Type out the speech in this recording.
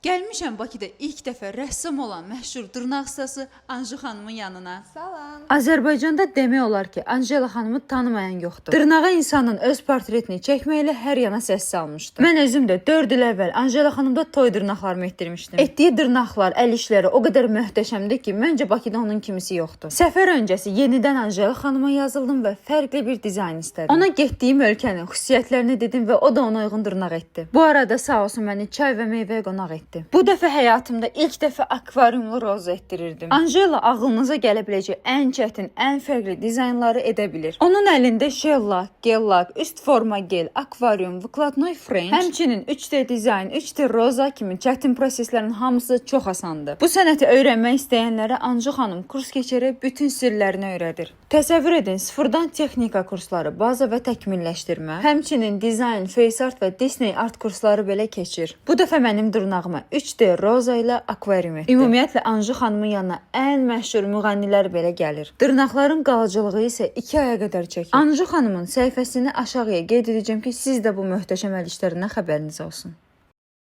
Gəlmişəm Bakıda ilk dəfə rəssam olan məşhur dırnaq ustası Anju xanımın yanına. Salam. Azərbaycanda demək olar ki, Anjela xanımı tanımayan yoxdur. Dırnağa insanın öz portretini çəkməklə hər yana səs salmışdı. Mən özüm də 4 il əvvəl Anjela xanımda toy dırnaqlarımı etdirmişdim. Etdiyi dırnaqlar, əl işləri o qədər möhtəşəmdir ki, məncə Bakıda onun kimisi yoxdur. Səfər öncəsi yenidən Anjela xanıma yazıldım və fərqli bir dizayn istədim. Ona getdiyim ölkənin xüsusiyyətlərini dedim və o da ona uyğun dırnaq etdi. Bu arada sağ olsun məni çay və meyvəyə qonaq etdi. Bu dəfə həyatımda ilk dəfə akvariumlu roza etdirirdim. Anjela ağlınıza gələ biləcək ən çətin, ən fərqli dizaynları edə bilir. Onun əlində şellak, gellak, üst forma gel, akvarium, vkladnoy french, həmçinin 3D dizayn, 3D roza kimi çətin proseslərin hamısı çox asandır. Bu sənəti öyrənmək istəyənlərə Anju xanım kurs keçərək bütün sirlərini öyrədir. Təsəvvür edin, sıfırdan texnika kursları, baza və təkmilləşdirmə, həmçinin dizayn, face art və Disney art kursları belə keçir. Bu dəfə mənim dırnağıma 3D roza ilə akvarium etdi. Ümumiyyətlə Anju xanımın yanına ən məşhur müğənnilər belə gəlir. Dırnaqların qalıcılığı isə 2 aya qədər çəkir. Anju xanımın səhifəsini aşağıya qeyd edəcəm ki, siz də bu möhtəşəm əl işlərindən xəbəriniz olsun.